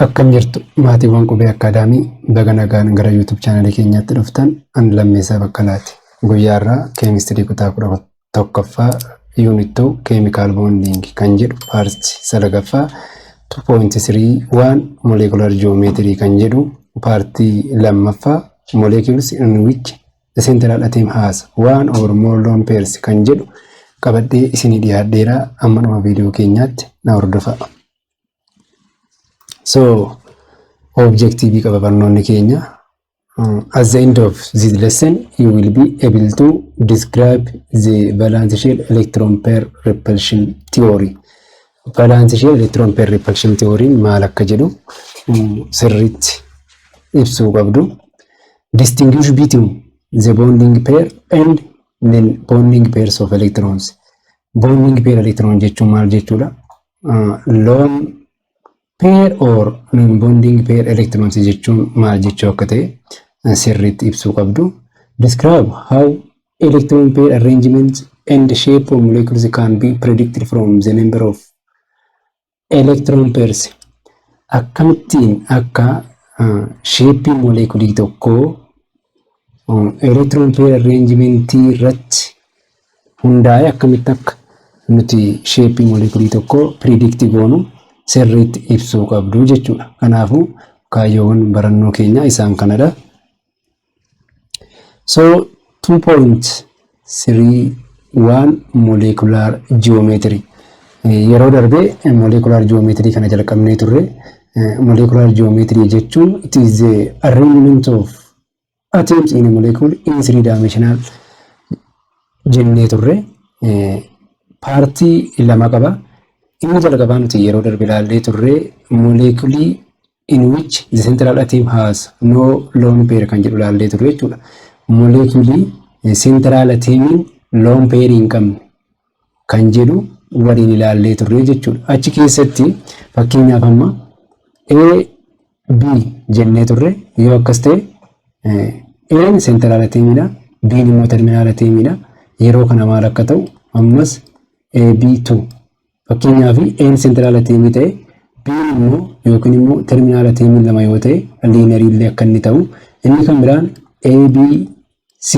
Akkam jirtu, maatiiwwan Qubee Akkaadaamii? Baga nagaan gara YouTube chaanalii keenyaatti dhuftan. An Lammeessaa Baqqalaati. Guyyaa irraa keemistirii kutaa 11ffaa, unit 2, chemical bonding kan jedhu, part salgaffaa, 2.31 molecular geometry kan jedhu, paartii lammaffaa, molecules in which the central atom has one or more lone pairs kan jedhu qabadhee isinii dhiyaadheera. Amma dhuma viidiyoo keenyaatti na hordofaa. So, objective qaba barnoonni keenya. At the end of this lesson, you will be able to describe the valence shell electron pair repulsion theory. Valence shell electron pair repulsion theory maal akka jedhu sirriitti ibsuu qabdu. Distinguish between the bonding pair and non bonding pairs of electrons. Bonding pair electron jechuun maal jechuudha? Lone pair or non-bonding pair electrons jechuun maal jechuu akka ta'e sirriitti ibsuu qabdu. Describe how electron pair arrangement and shape of molecules can be predicted from the number of electron pairs. Akkamittiin akka shapeii molekulii tokkoo electron pair arrangementii irratti hundaa'e, akkamitti akka nuti shapeii molekulii tokkoo predict goonu sirriitti ibsuu qabdu jechuudha. Kanaafuu kaayyoowwan barannoo keenya isaan kanadha. So 2.31 molecular geometry. Yeroo darbe molecular geometry kana jalqabnee turre. Molecular geometry jechuun it is the arrangement of atoms in a molecule in three dimensional jennee turre. Paartii lama qaba. Inni jalqabaa nuti yeroo darbe ilaallee turre molekulii in which the central atom has no lone pair kan jedhu ilaallee turre jechuudha. Molekulii central atomiin lone pair hin qabne kan jedhu waliin ilaallee turre jechuudha. Achi keessatti fakkeenyaaf amma A, B jennee turre. Yoo akkas ta'e, A'n central atomiidha, B'n immoo terminal atomiidha. Yeroo kana maal akka ta'u ammas AB2, fakkeenyaaf A'n central atomii ta'e, B'n immoo yookiin immoo terminal atomii lama yoo ta'e, linearii illee akka inni ta'u. Inni kan biraan AB3,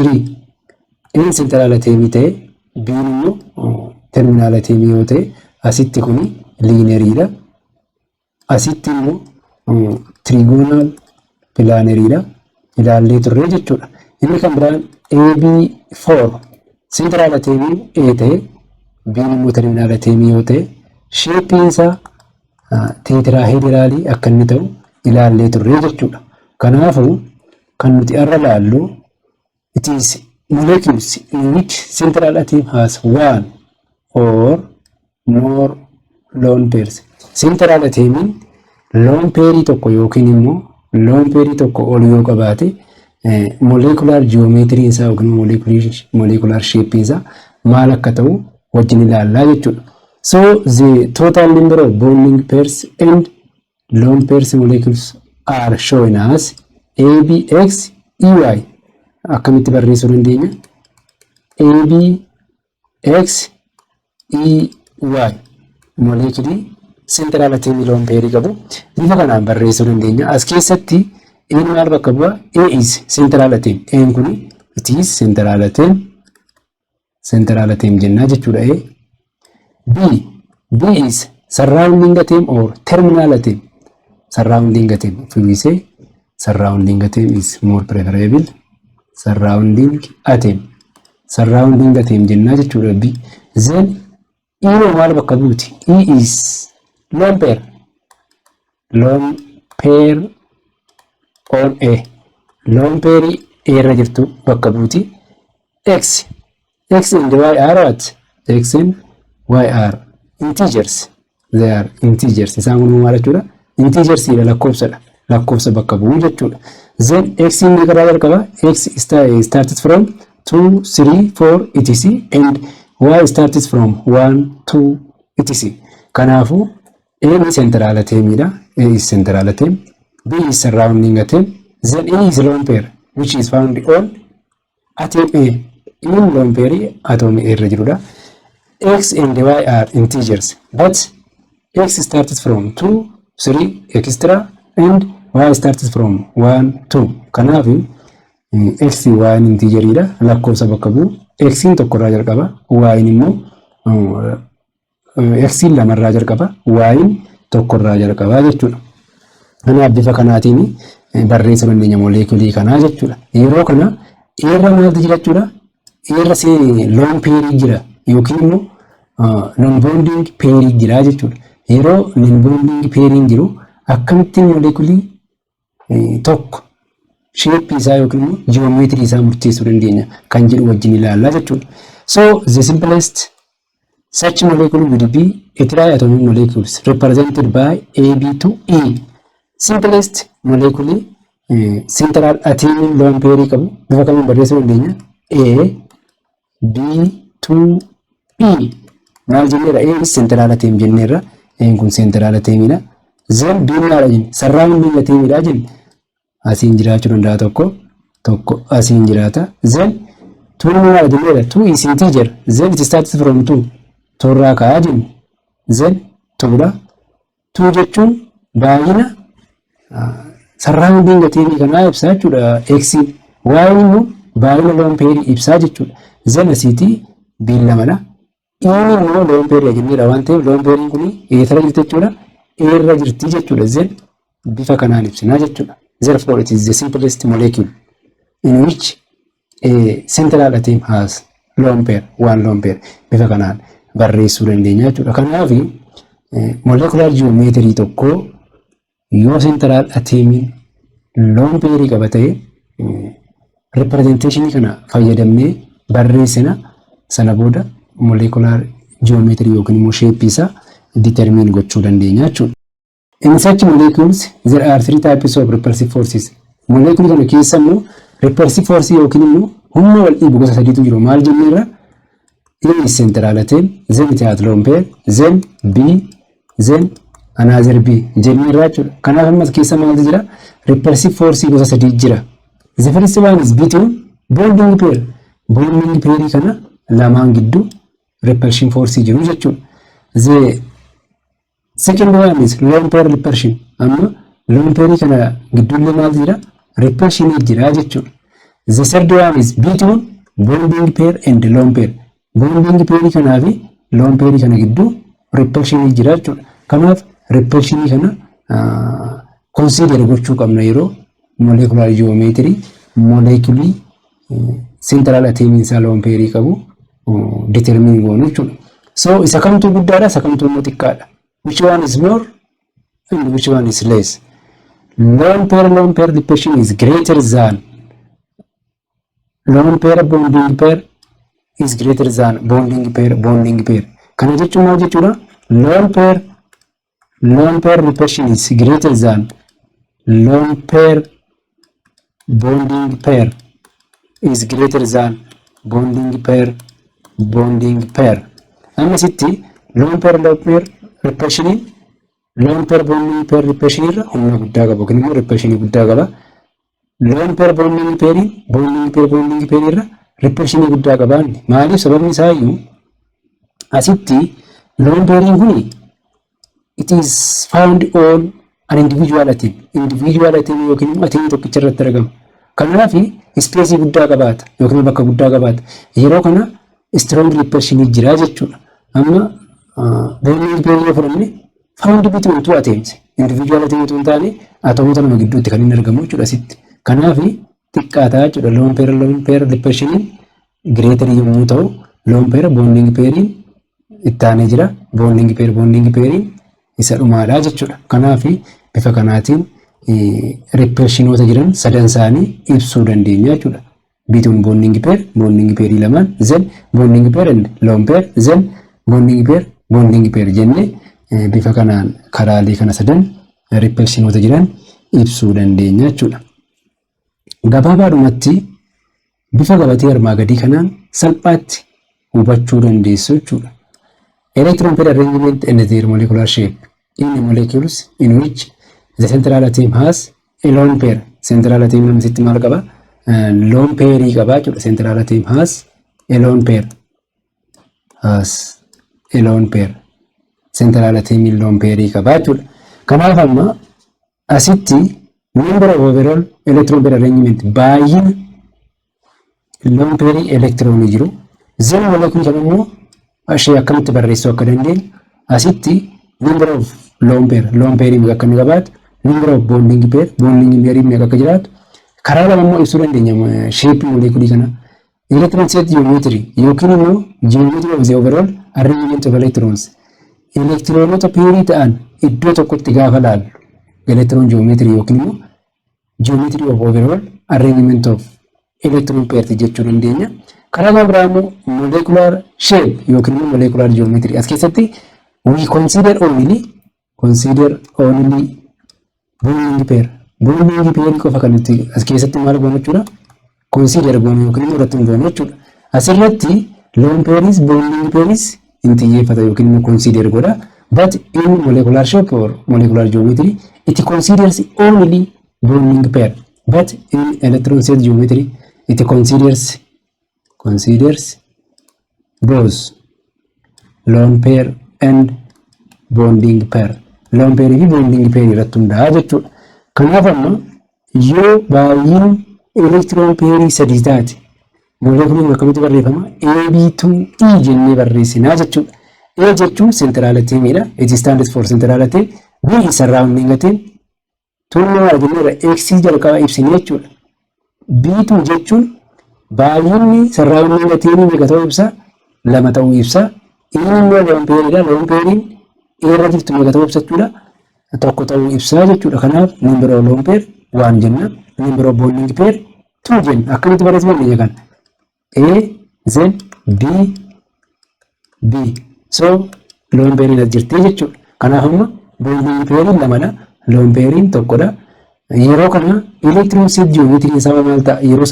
A'n central atomii ta'e, B'n immoo terminal atomii yoo ta'e, asitti kuni lineariidha. Asitti immoo trigonal planariidha. Ilaallee turre jechuudha. Inni kan biraan AB4, central atomiin A ta'e, B'n immoo terminal atomii yoo ta'e, shapeiin isaa tetrahedralii akka inni ta'u ilaallee turre jechuudha. Kanaafuu kan nuti har'a ilaallu it is molecules in which central atom has one or more lone pairs. Central atomiin lone pairii tokko yookiin immoo lone pairii tokko ol yoo qabaate, molecular geometry isaa yookiin molecular shape isaa maal akka ta'u wajjin ilaallaa jechuudha. So the total number of bonding pairs and lone pairs molecules are shown as ABX EY. Akkamitti barreessuu dandeenya? ABX EY, moleculii central atomii lone pairii qabu bifa kanaan barreessuu dandeenya. As keessatti A'n maal bakka bu'a? A is central atom. A'n kuni it is central atom. Central atom jennaa jechuudha A. B. B is surrounding atom or terminal atom. Surrounding atom. If we say surrounding atom is more preferable. Surrounding atom. Surrounding atom jennaa jechuudha B. Then E maal bakka buuti? E is lone pair. Lone pair on A. Lone pair A irra jirtu bakka buuti. X. X and Y are what? X and Y are integers. They are integers. Isaan kun maal jechuudha? Integers dha, lakkoofsadha. Lakkoofsa bakka bu'u jechuudha. Then X meeqarraa jalqaba? X started from 2, 3, 4 etc. and Y starts from 1, 2 etc. Kanaafuu A central atomidha. A is central atom. B is surrounding atom. Then E is lone pair, which is found on atom A. Inni lone pair atom A irra jirudha. X and Y are integers, but X starts from 2, 3 extra and y starts from 1, 2. Kanaaf x, y integeriidha, lakkoofsa bakka bu'u. X tokkorraa jalqaba, y immoo x lamarraa jalqaba, y tokkorraa jalqaba jechuudha. Kanaaf bifa kanaatiin barreessuu dandeenya moleekulii kanaa jechuudha. Yeroo kana irra maaltu jira jechuudha? Irra lone pairii jira yookiin immoo non bonding pairii jira jechuudha. Yeroo non bonding pairiin jiru akkamittiin moleekulii tokko shapeii isaa yookiin immoo ji'oomeetirii isaa murteessuu dandeenya kan jedhu wajjin ilaallaa jechuudha. So the simplest such molecule would be a triatomic molecules represented by A, B to E. Simplest molecule central atom lone pair qabu bifa kamiin barreessuu dandeenya? A, B, 2, E. Maal jenneerra? A is central atom jenneerra. A kun central atomidha. Then B maadha jenne? Surrounding atomidha jenne. Asiin jiraachuu danda'a, tokko tokko asiin jiraata. Then two maadha jenneerra? Two is integer. Then it starts from two. Torraa ka'aa jenne. Then twodha. Two jechuun baay'ina surrounding atomii kanaa ibsaa jechuudha. X, Y immoo baay'ina lone pairii ibsaa jechuudha. Then asiitii B lamadha. Inni immoo lone pairii jenneerra waan ta'eef lone pairiin kun eessarra jirti jechuudha? Irra jirti jechuudha. Then bifa kanaan ibsinaa jechuudha. Therefore, it is the simplest molecule in which a central atom has lone pair, one lone pair. Bifa kanaan barreessuu dandeenya jechuudha. Kanaaf molecular geometry tokko yoo central atomiin lone pairii qaba ta'e representation kana fayyadamnee barreessina. Sana booda molecular geometry yookiin immoo shape isaa determine gochuu dandeenya jechuudha. In such molecules, there are three types of repulsive forces. Molecule kana keessa immoo repulsive force yookiin immoo humna wal dhiibu gosa sadiitu jiru. Maal jenneerra? A is central atom, then it has lone pair, then B, then another B jenneerra jechuudha. Kanaaf ammas keessa maaltu jira? Repulsive force gosa sadii jira. The first one is between bonding pair. Bonding pair kana lamaan gidduu repulsion force jiru jechuudha. The second one is lone pair repulsion. Amma lone pair kana gidduullee maaltu jira? Repulsion jira jechuudha. The third one is between bonding pair and lone pair. Bonding pair kanaa fi lone pair kana gidduu repulsion jira jechuudha. Kanaaf repulsion kana consider gochuu qabna yeroo molecular geometry molecular central atom isaa lone pair qabu determine goonu jechuudha. So isa kamtu guddaadha, isa kamtu immoo xiqqaadha? Which one is more and which one is less? Lone pair lone pair repulsion is greater than lone pair bonding pair is greater than bonding pair bonding pair. Kana jechuun maal jechuudha? Lone pair lone pair repulsion is greater than lone pair bonding pair is greater than bonding pair bonding pair. Amma sitti lone pair lone pair repulsion lone pair bonding pair repulsion irra humna guddaa qaba yookiin immoo repulsion guddaa qaba. Lone pair bonding pair bonding pair bonding pair irra repulsion guddaa qaba. Maaliif? Sababni isaa iyyuu asitti lone pairiin kuni it is found on an individual atom. Individual atom yookiin immoo atomii tokkicha irratti argama. Kanaaf spaceii guddaa qabaata yookiin bakka guddaa qabaata. Yeroo kana strong repulsion jira jechuudha. Amma bonding pair yoo fudhanne found between two atoms. Individual atom otoo hin taane atoomota lama gidduutti kan inni argamu jechuudha asitti. Kanaaf xiqqaataa jechuudha. Lone pair lone pair repulsion greater yommuu ta'u, lone pair bonding pairiin itti aanee jira. Bonding pair bonding pairiin isa dhumaadha jechuudha. Kanaaf bifa kanaatiin repulsionoota jiran sadan isaanii ibsuu dandeenya jechuudha. Between bonding pair, bonding pairii lamaan, then bonding pair and lone pair, then bonding pair, bonding pair jennee bifa kanaan karaalee kana sadan repulsionoota jiran ibsuu dandeenya jechuudha. Gabaabaadhumatti bifa gabatee armaa gadii kanaan salphaatti hubachuu dandeessu jechuudha. Electron pair arrangement and their molecular shape in molecules in which the central atom has a lone pair. Central atom namtitti maal qaba? Lone pairii qaba jechuudha. Central atom has a lone pair. Has a lone pair. Central atom lone pairii qaba jechuudha. Kanaaf amma asitti number of overall electron pair arrangement, baay'ina lone pairii electronii jiru. Then molecular kana immoo ishee akkamitti barreessuu akka dandeenyu, asitti number of lone pair, lone pairii meeqa akka inni qabaatu, number of bonding pair, bonding pairii meeqa akka jiraatu, karaa lama immoo ibsuu dandeenya shapeii moleculii kana. Electron set geometry yookiin immoo geometry of the overall arrangement of electrons. Elektiroonota pairii ta'an iddoo tokkotti gaafa laallu electron geometry yookiin immoo geometry of overall arrangement of electron pairs jechuu dandeenya. Karaa biraa immoo molecular shape yookiin immoo molecular geometry. As keessatti we consider only bonding pair. Bonding pair qofa kan nuti as keessatti maal goonu jechuudha? Consider goonu yookiin immoo irratti hundoonu jechuudha. Asirratti lone pairs, bonding pairs hin xiyyeeffata yookiin immoo consider godha. But in molecular shape or molecular geometry, it considers only bonding pair. But in electron set geometry, it considers both lone pair and bonding pair. Lone pair fi bonding pair irratti hundaa'a jechuudha. Kanaaf amma yoo baay'een electron pairii sadii taate, moleculiin akkamitti barreeffama? AB2E jennee barreessinaa jechuudha. A jechuun central atomiidha. It stands for central atom. B is surrounding atom. Tuun maal jenneerra? X jalqaba ibsine jechuudha. B2 jechuun baay'inni surrounding atomii meeqa ta'uu ibsa? Lama ta'uu ibsa. Inni immoo lone pairiidha. Lone pairiin A irra jirtu meeqa ta'uu ibsa jechuudha? Tokko ta'uu ibsa jechuudha. Kanaaf number of lone pair one jenna. Number of bonding pair two jenna. Akkamitti barreessuu dandeenya kana? A, then B, B. So lone pairiin as jirti jechuudha. Kanaaf amma bonding pairiin lamadha. Lone pairiin tokkodha. Yeroo kana electron set geometry isaa maal ta'a? Yeroo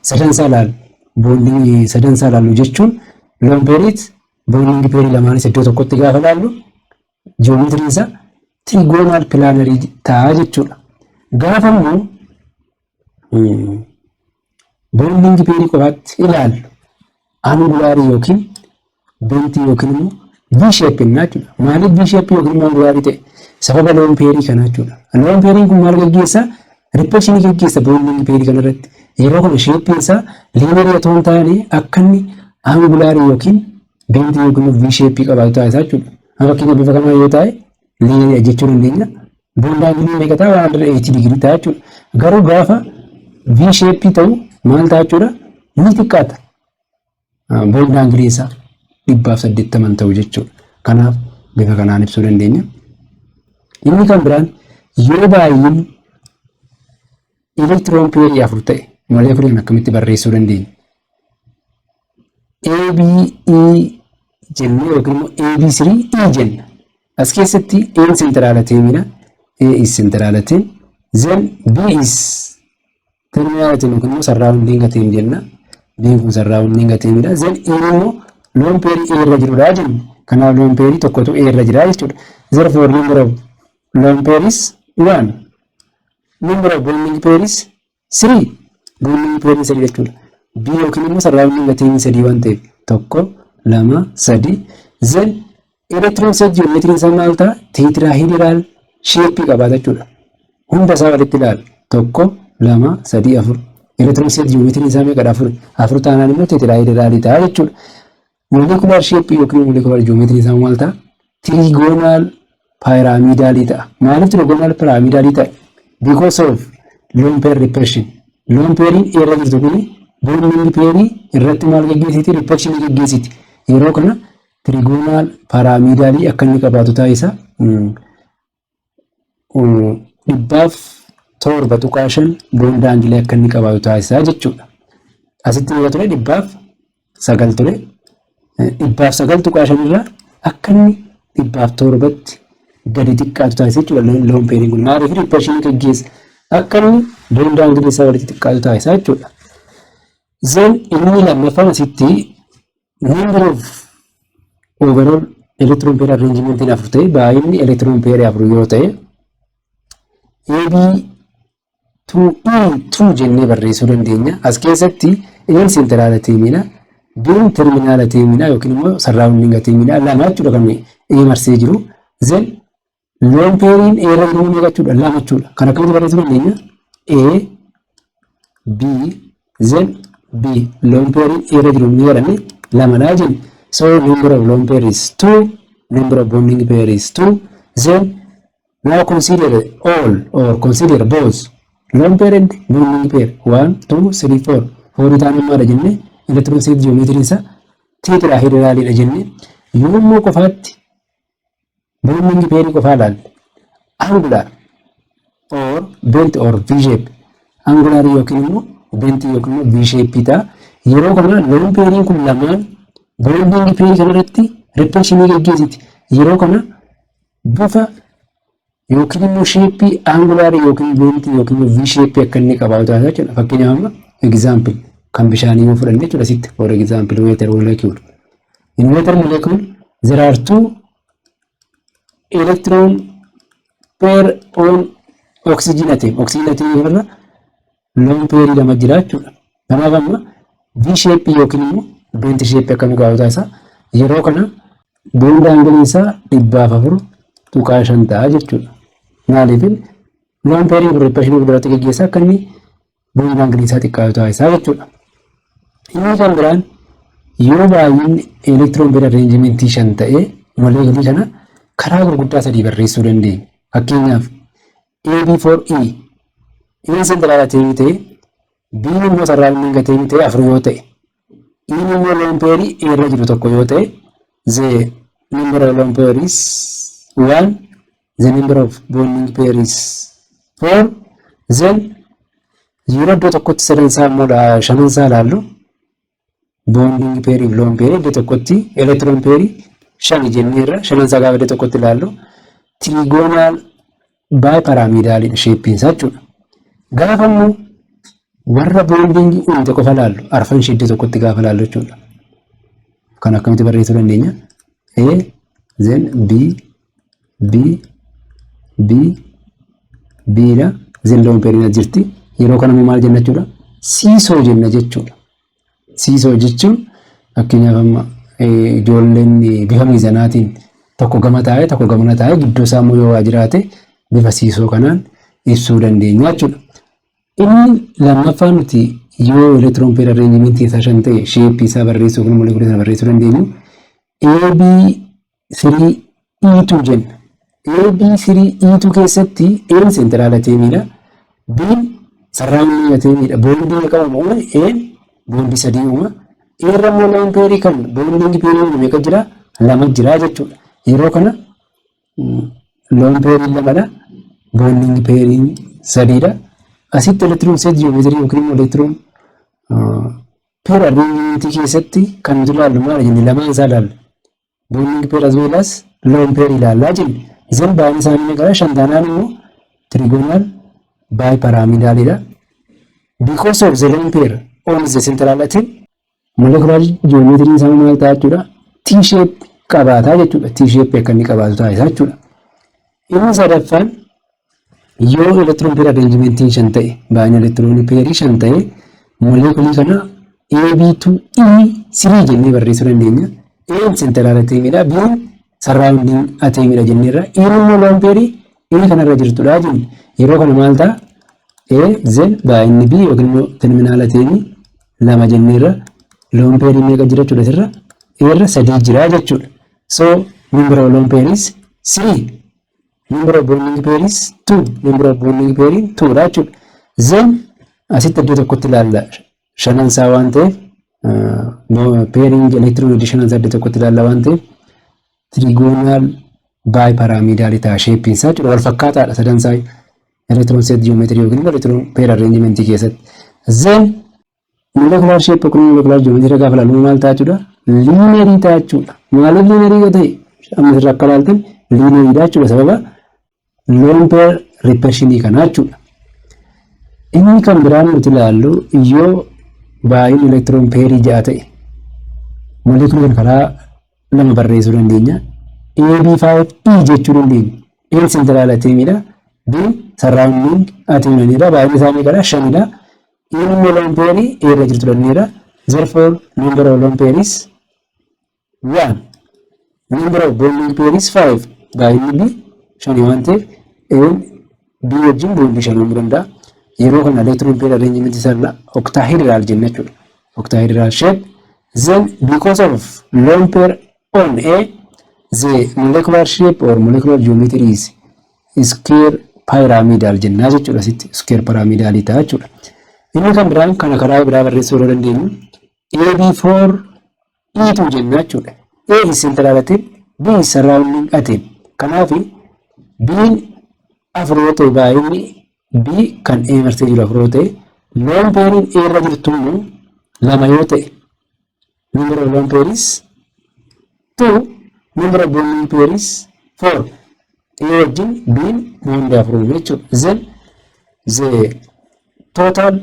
sadansaa ilaallu, bonding sadansaa ilaallu jechuun lone pairiit, bonding pairii lamaanis iddoo tokkotti gaafa ilaallu, geometryn isaa trigonal planarii ta'a jechuudha. Gaafa immoo bonding pairii qofaatti ilaallu, angularii yookiin bentii yookiin immoo V shape jennaa jechuudha. Maaliif V shape yookiin immoo angularii ta'e? Sababa lone pairii kanaa jechuudha. Lone pairiin kun maal gaggeessa? Repulsionii gaggeessa bonding pairii kanarratti. Yeroo kana shapeiin isaa linearii otoo hin taane akka inni angularii yookiin bentii yookiin V shapeii qabaatu taasisa jechuudha. Amma fakkeenya bifa kanaa yoo ta'e, linearii jechuu dandeenya. Bond angleiin meeqa ta'a? 180 digirii ta'a jechuudha. Garuu gaafa V shapeii ta'u maal ta'a jechuudha? Ni xiqqaata. Bond angleiin isaa 180 ta'u jechuudha. Kanaaf bifa kanaan ibsuu dandeenya. Inni kan biraan, yoo baay'een electron pairii afur ta'e, moleculiin akkamitti barreessuu dandeenya? A, B, E jennee yookiin immoo A, B, 3, E jenna. As keessatti A central atomiidha. A is central atom. Then B is terminal atom yookiin immoo surrounding atom jenna. B kun surrounding atomidha. Then E immoo lone pairii A irra jirudha jenna. Kanaaf lone pairii tokkotu A irra jira jechuudha. Therefore, number of lone pair is 1. Number of bonding pair is 3. Bonding pair sadii jechuudha. B yookiin immoo surrounding atomii sadii waan ta'eef, tokko, lama, sadi. Then electron set geometry isaa maal ta'a? Tetrahedral shape qabaata jechuudha. Hunda isaa walitti ilaala. Tokko, lama, sadii, afur. Electron set geometry isaa meeqadha? Afur. Afur taanaan immoo tetrahedralii ta'a jechuudha. Molecular shape yookiin molecular geometry isaa maal ta'a? Trigonal pyramidalii ta'a. Maaliif trigonal pyramidalii ta'e? Because of lone pair repulsion. Lone pairiin irra jirtu kuni bonding pairii irratti maal geggeessiti? Repulsion geggeessiti. Yeroo kana trigonal pyramidalii akka inni qabaatu taasisa. 107.5 bond angleii akka inni qabaatu taasisa jechuudha. Asitti meeqa ture? 109 ture. 109.5 irraa akka inni 107tti gadi xiqqaatu taasisa jechuudha lone pairiin kun. Maaliif? Repulsionii geggeessa. Akka inni bond angleii isaa walitti xiqqaatu taasisa jechuudha. Then inni lammaffaan asitti number of overall electron pair arrangement afur ta'e, baay'inni electron pair afur yoo ta'e, AB 2E 2 jennee barreessuu dandeenya. As keessatti A'n central atomiidha. B'n terminal atomiidha yookiin immoo surrounding atomiidha. Lama jechuudha kan A marsee jiru. Then Lone pairiin A irra jiru meeqa jechuudha? Lama jechuudha. Kan akkamitti barreessuu dandeenya? A, B, then B. Lone pairiin A irra jiru meeqa jedhame? Lamadha jenna. So number of lone pair is 2, number of bonding pair is 2. Then now consider all or consider both lone pair and bonding pair. 1, 2, 3, 4. Four ta'an maadha jenne? Electron set geometry isaa tetrahedralidha jenne. Yommuu qofaatti bonding pair qofaa ilaalle, angular or bent or V shape, angular yookiin immoo bent yookiin immoo V shape ta'a. Yeroo kana lone pairiin kun lamaan bonding pair kanarratti repulsionii geggeessiti. Yeroo kana bifa yookiin immoo shapeii angular yookiin bent yookiin immoo V shape akka inni qabaatu taasisa jechuudha. Fakkeenyaaf, amma example kan bishaanii yoo fudhanne jechuudha sitti, for example, water molecule. In water molecule there are two electron pair on oxygen atom. Oxygen atom irra lone pair lama jira jechuudha. Kanaaf amma V shape yookiin immoo bent shape akka inni qabaatu taasisa. Yeroo kana bond angle isaa 404.5 ta'a jechuudha. Maaliif? Lone pairiin kun repulsionii fuulduratti gaggeessa, akka inni bond angle isaa xiqqaatu taasisaa jechuudha. Inni kan biraan, yoo baay'inni electron pair arrangementii shan ta'ee, moleekulii kana karaa gurguddaa sadii barreessuu dandeenya. Fakkeenyaaf, AB4E, A'n central atomii ta'e, B'n immoo surrounding atomii ta'e afur yoo ta'e, E'n immoo lone pairii A irra jiru tokko yoo ta'e, the number of lone pair is 1, the number of bonding pair is 4. Then yeroo iddoo tokkotti sadansaa immoo shanansaa ilaallu, bonding pairii fi lone pairii iddoo tokkotti, electron pairii shani jenneerra, shanansaa gaafa iddoo tokkotti ilaallu, trigonal bipyramidalidha shapeiin isaa jechuudha. Gaafa immoo warra bondingii uumte qofa ilaallu, arfan ishee iddoo tokkotti gaafa ilaallu jechuudha. Kan akkamitti barreessuu dandeenya? A, then B, B, B, B dha. Then lone pairiin as jirti. Yeroo kana immoo maal jenna jechuudha? Seesaw jenna jechuudha. Seesaw jechuun, fakkeenyaaf, amma ijoolleen bifa miizanaatiin tokko gama taa'ee, tokko gamana taa'ee, gidduu isaa immoo yoo waa jiraate, bifa seesaw kanaan ibsuu dandeenya jechuudha. Inni lammaffaa nuti yoo electron pair arrangementii isaa shan ta'e shapeii isaa barreessuu fi molekulii sana barreessuu dandeenyu AB3E2 jenna. AB3E2 keessatti A'n central atomiidha. B'n surrounding atomiidha. Bondii meeqa uuma? A'n bondii sadii uuma. A irra immoo lone pairii kan bonding pairii uume meeqa jira? Lama jira jechuudha. Yeroo kana lone pairiin lamadha. Bonding pairiin sadiidha. Asitti electron set geometry yookiin immoo electron pair arrangementii keessatti kan nuti ilaallu maal jenne? Lamaan isaa ilaalla. Bonding pair as well as lone pair ilaallaa jenne. Then baay'inni isaanii meeqadha? Shan taanaan immoo trigonal bipyramidalidha. Because of the lone pair on the central atom, molecular geometry isaa maal ta'a jechuudha? T shape qabaataa jechuudha. T shape akka inni qabaatu taasisa jechuudha. Inni sadaffaan, yoo electron pair arrangementiin shan ta'e, baay'inni electron pairii shan ta'e, molekulii kana AB2E3 jennee barreessuu dandeenya. A'n central atomiidha. B'n surrounding atomiidha jenneerra. E'n immoo lone pairii A kanarra jirtudha jenna. Yeroo kana maal ta'a? A, then baay'inni B yookiin immoo terminal atomii lama jenneerra. Lone pairii meeqa jira jechuudha asirra? A irra sadii jira jechuudha. So number of lone pair is 3. Number of bonding pair is 2. Number of bonding pair is 2 dha jechuudha. Then asitti iddoo tokkotti ilaalla. Shanan isaa waan ta'eef, pairing electron shanan isaa iddoo tokkotti ilaalla waan ta'eef, trigonal bipyramidalii ta'a shapeiin isaa jechuudha. Wal fakkaataadha sadan isaa electron set geometry yookiin immoo electron pair arrangement keessatti. Then molecular shape yookiin molecular geometry gaafa ilaallu maal ta'a jechuudha? Linearii ta'a jechuudha. Maaliif linearii yoo ta'e? Amma asirraa akka ilaaltan lineariidha jechuudha, sababa lone pair repulsionii kanaa jechuudha. Inni kan biraan nuti ilaallu, yoo baay'inni electron pairii ja'a ta'e, molekulii kana karaa lama barreessuu dandeenya. AB5E jechuu dandeenya. A'n central atomiidha. B surrounding atomiidha. Baay'inni isaa meeqadha? Shanidha. E'n immoo lone pairii A irra jirtu dandeera. Therefore, number of lone pair is 1. Number of bonding pair is 5. Baay'inni B Shani waan ta'eef A'n B wajjin bondii shan uumuu danda'a. Yeroo kana electron pair arrangement isaa octahedral jenna jechuudha. Octahedral shape. Then because of lone pair on A, the molecular shape or molecular geometry is square pyramidal jennaa jechuudha asitti square pyramidal ta'a jechuudha. Inni kan biraan kana karaa biraa barreessuu yeroo dandeenyu AB4 E2 jenna jechuudha. A is central atom, B is surrounding atom. Kanaaf B'n afur yoo ta'e, baay'inni B kan A marsee jiru afur yoo ta'e, lone pairiin A irra jirtu immoo lama yoo ta'e, number of lone pair is 2, number of bonding pair is 4. A wajjin B'n bondii afur uume jechuudha. Then the total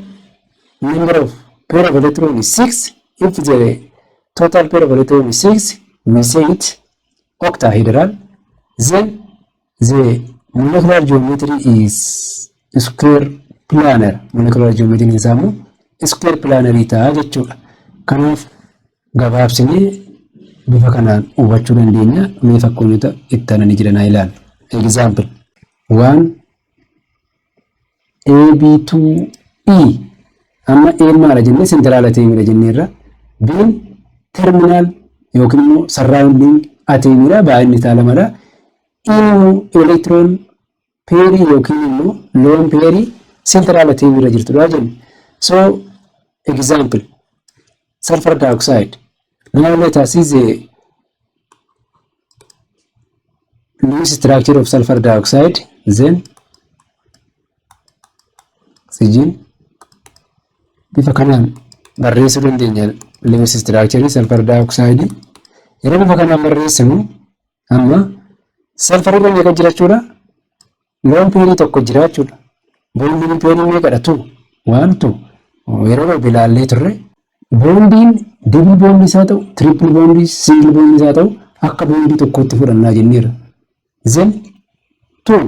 number of pair of electron is 6. If the total pair of electron is 6, we say it octahedral. Then the molecular geometry is square planar. Molecular geometry isaa immoo square planar ta'a jechuudha. Kanaaf gabaabsinee bifa kanaan hubachuu dandeenya. Mee fakkeenyota itti aananii jiran haa ilaallu. Example 1 AB2E. Amma A maala jennee? Central atomiidha jenneerra. B'n terminal yookiin immoo surrounding atomiidha, baay'inni isaa lamadha. E immoo electron pairii yookiin immoo lone pairii central atomiirra jirtudha jenna. So example, sulfur dioxide. Now let us see the Lewis structure of sulfur dioxide. Then oxygen bifa kanaan barreessuu dandeenya Lewis structure sulfur dioxide. Yeroo bifa kanaan barreessinu amma sulfur irra meeqa jira jechuudha? Lone pairii tokko jira jechuudha. Bonding pairii meeqadha? Two, one, two. Yeroo darbe ilaallee turre, bondiin double bondii isaa ta'u, triple bondii, single bondii isaa ta'u, akka bondii tokkotti fudhannaa jenneerra. Then two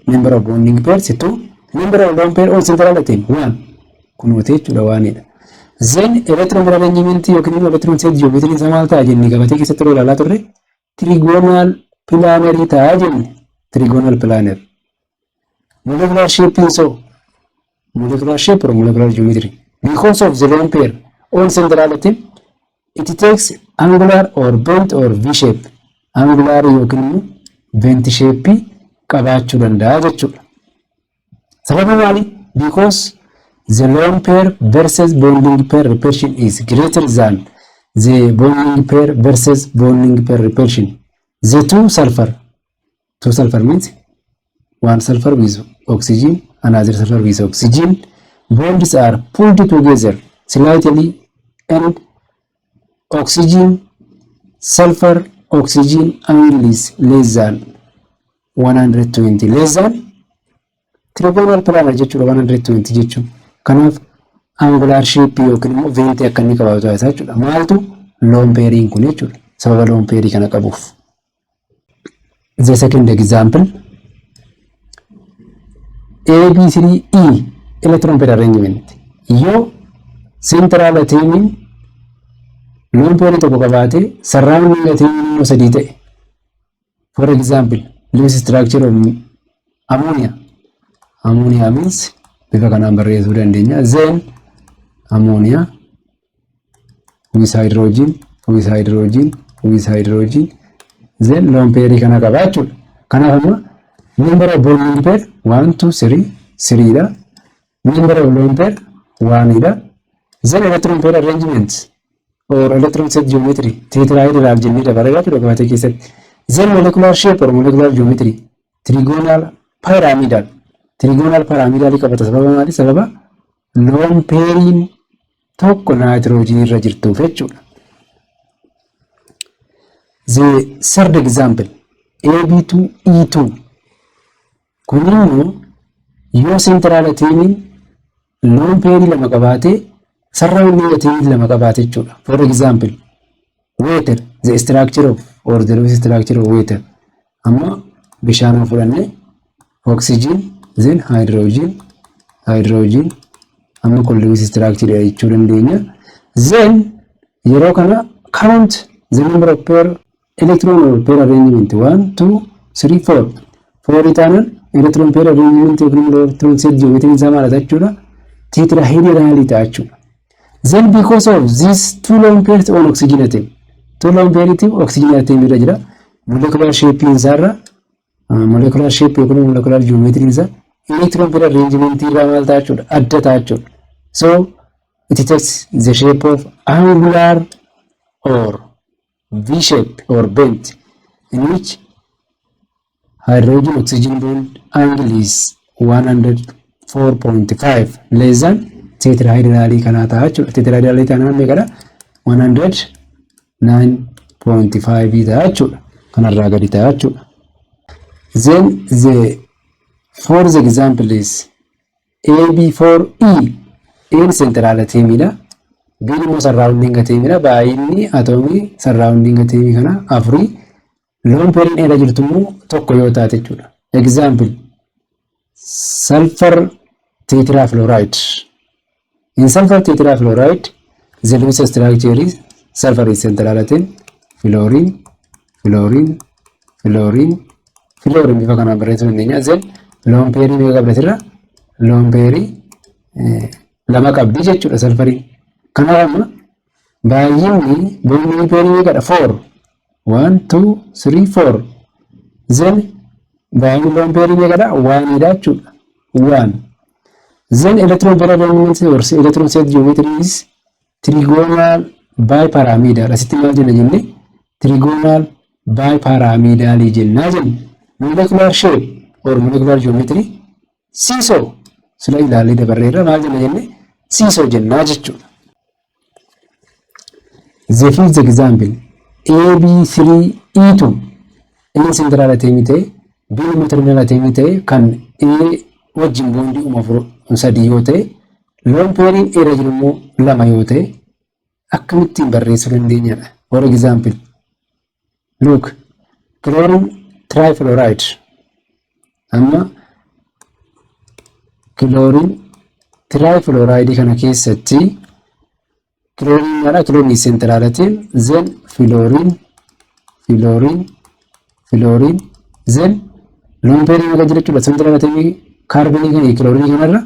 number of bonding pairs, two, number of lone pair on central atom, one, kunuute jechuudha waanidha. Then electron arrangement yookiin immoo electron set geometry isaa maal ta'a jennee gabatee keessatti yeroo ilaalaa turre? Trigonal planar ta'a jenne, trigonal planar. Molecular shape, so molecular shape or molecular geometry, because of the lone pair on central atom, it takes angular or bent or V shape. Angular yookiin immoo bent shape qabaachuu danda'a jechuudha. Sababa maali? Because the lone pair versus bonding pair repulsion is greater than the bonding pair versus bonding pair repulsion. The two sulfur, two sulfur means one sulfur with oxygen, another sulfur with oxygen, bonds are pulled together slightly and oxygen, sulfur, oxygen angle is less than 120, less than trigonal planar jechuudha 120 jechuun. Kanaaf angular shape yookiin immoo bentii akka inni qabaatu taasisa jechuudha. Maaltu? Lone pairiin kun jechuudha. Sababa lone pairii kana qabuuf. The second example, AB3E electron pair arrangement. Yoo central atomiin lone pairii tokko qabaate, surrounding atomiin immoo sadii ta'e. For example, Lewis structure of ammonia. Ammonia means bifa kanaan barreessuu dandeenya. Then ammonia with hydrogen, with hydrogen, with hydrogen, then lone pairii kana qaba jechuudha. Kanaaf amma number of bonding pair 1, 2, 3, 3 dha. Number of lone pair 1 dha. Then electron pair arrangement or electron set geometry tetrahedral jennee dabaree jechuudha gabatee keessatti. Then molecular shape or molecular geometry trigonal pyramidal. Trigonal pyramidal qabata. Sababa maali? Sababa lone pairiin tokko naayitiroojiinii irra jirtuuf jechuudha. The third example, AB2E2. Kun immoo yoo central atomiin lone pairii lama qabaate, surrounding atomii lama qabaate jechuudha. For example, water, the structure of or the Lewis structure of water. Amma bishaan fudhanne, oxygen, then hydrogen, hydrogen. Amma kun Lewis structure jechuu dandeenya. Then yeroo kana count the number of pair electron or pair arrangement: 1, 2, 3, 4. Fourii taanaan electron pair arrangement yookiin electron set geometry isaa maal jechuudha? Tetrahedral ta'a jechuudha. Then because of these two lone pairs on oxygen atom, two lone pair oxygen atom irra jira. Molecular shape isaarra, molecular shape yookiin molecular geometry isaa electron pair arrangement irraa maal ta'a jechuudha? Adda ta'a jechuudha. So it takes the shape of angular or V shape or bent, in which hydrogen oxygen bond angle is 104.5 less than tetrahedral kanaa ta'a jechuudha. Tetrahedral kanaa meeqadha? 109.5 ta'a jechuudha. Kanarraa gadi ta'a jechuudha. Then the fourth example is AB4E. A'n central atomidha. B'n immoo surrounding atomidha. Baay'inni atoomii surrounding atomii kana afurii. Lone pairiin irra jirtu immoo tokko yoo taate jechuudha. Example, sulfur tetrafluoride. In sulfur tetrafluoride, the Lewis structure is sulfur is central atom, fluorine, fluorine, fluorine, fluorine bifa kanaan barreessuu dandeenya. Then lone pairii meeqa qabdi asirra? Lone pairii lama qabdi jechuudha sulfuriin. Kanaaf amma baay'inni bonding pairii meeqadha? Four. One, two, three, four. Then baay'inni lone pairii meeqadha? Oneidha jechuudha. One. Then electron pair arrangement or electron set geometry is trigonal bipyramidal. Asitti maal jenna jenne? Trigonal bipyramidal jennaa jenne. Molecular shape or molecular geometry seesaw, sila ilaallee dabarreerra, maal jenna jenne? Seesaw jennaa jechuudha. The fifth example, AB3E2. Inni central atomii ta'e, B immoo terminal atomii ta'e, kan A wajjin bondii uuma afur sadii yoo ta'e, lone pairiin irra jiru immoo lama yoo ta'e, akkamittiin barreessuu dandeenyadha? For example, look, chlorine trifluoride. Amma chlorine trifluoride kana keessatti chlorine maadha? Chlorine central atom, then fluorine, fluorine, fluorine, then lone pairii meeqa jira jechuudha? Central atomii kaarboonii kan chlorine kanarra,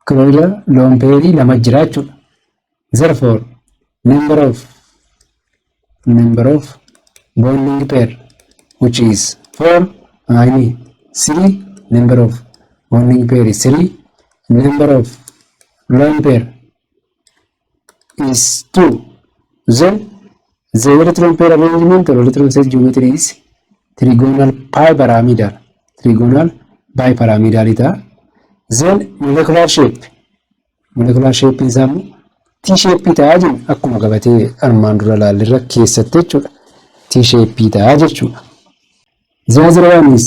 chlorine lone pairii lama jira jechuudha. Therefore, number of bonding pair, which is 4, I mean 3, number of bonding pair is 3, number of lone pair is 2. Then the electron pair arrangement or electron set geometry is trigonal bipyramidal, trigonal bipyramidal ta'a. Then molecular shape isaa immoo T shape ta'aa jiru, akkuma gabatee armaan dura ilaallerra keessatti jechuudha. T shape ta'aa jechuudha. The other one is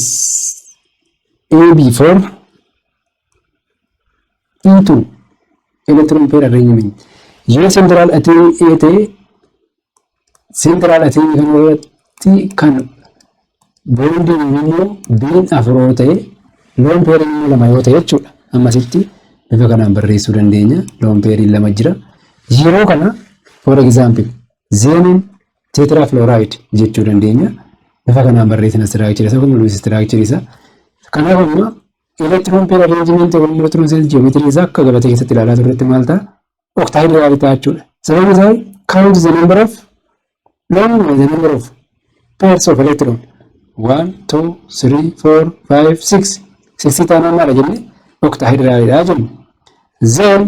AB4 E2 electron pair arrangement. Yoo central atom A ta'e, central atom kana irratti kan bondiin immoo B'n afur yoo ta'e, lone pairiin immoo lama yoo ta'e jechuudha. Ammasitti bifa kanaan barreessuu dandeenya. Lone pairiin lama jira. Yeroo kana, for example, xenon tetrafluoride jechuu dandeenya. Bifa kanaan barreessina structure isaa kun, Lewis structure isaa. Kanaaf amma electron pair arrangement yookaan electron set geometry isaa akka gabatee keessatti ilaalaa turretti maal ta'a? Octahedral ta'a jechuudha. Sababni isaa count the number of lone, the number of pairs of electron, 1, 2, 3, 4, 5, 6. Six taanaan maal jenne? Octahedral jenna. Then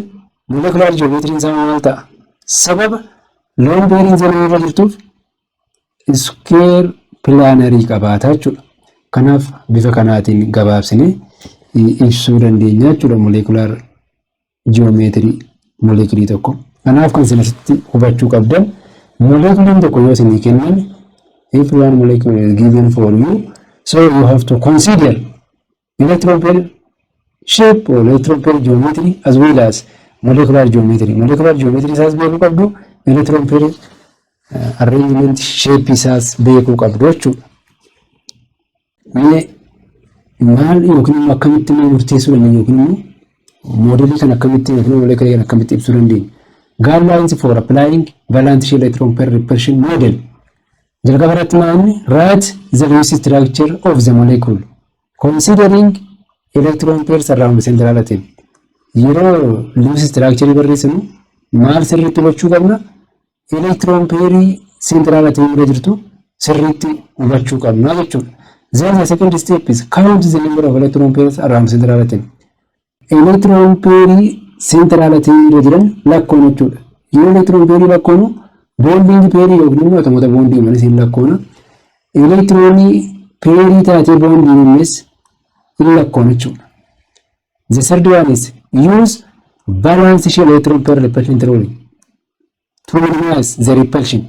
molecular geometry isaa maal ta'a? Sababa lone pairiin xenon irra jirtuuf square planarii qabaata jechuudha. Kanaaf bifa kanaatiin gabaabsinee ibsuu dandeenya jechuudha molecular geometry moleculii tokko. Kanaaf kan isin asitti hubachuu qabdan, moleculiin tokko yoo isinii kennan, if one molecule is given for you, so you have to consider electron pair shape or electron pair geometry as well as molecular geometry. Molecular geometry isaas beekuu qabdu, electron pair arrangement shape isaas beekuu qabdu jechuudha. Mee maal yookiin immoo akkamitti immoo murteessuu dandeenya, yookiin immoo moodelii kan akkamitti yookiin moleculii kan akkamitti ibsuu dandeenya? Guidelines for applying valence shell electron pair repulsion model. Jalqaba irratti maal inni? Write the Lewis structure of the molecule. Considering electron pairs around central atom. Yeroo Lewis structure barreessinu maal sirriitti hubachuu qabna? Electron pairii central atom irra jirtu sirriitti hubachuu qabna jechuudha. Then the second step is count the number of electron pairs around central atom. Electron pairii central atom irra jiran lakkoonu jechuudha. Yeroo electron pairii lakkoonu, bonding pairii yookiin immoo atomoota bondii uumanis hin lakkoona. Electronii pairii taatee bondii uumes hin lakkoonu jechuudha. The third one is use valence shell electron pair repulsion theory to minimize the repulsion.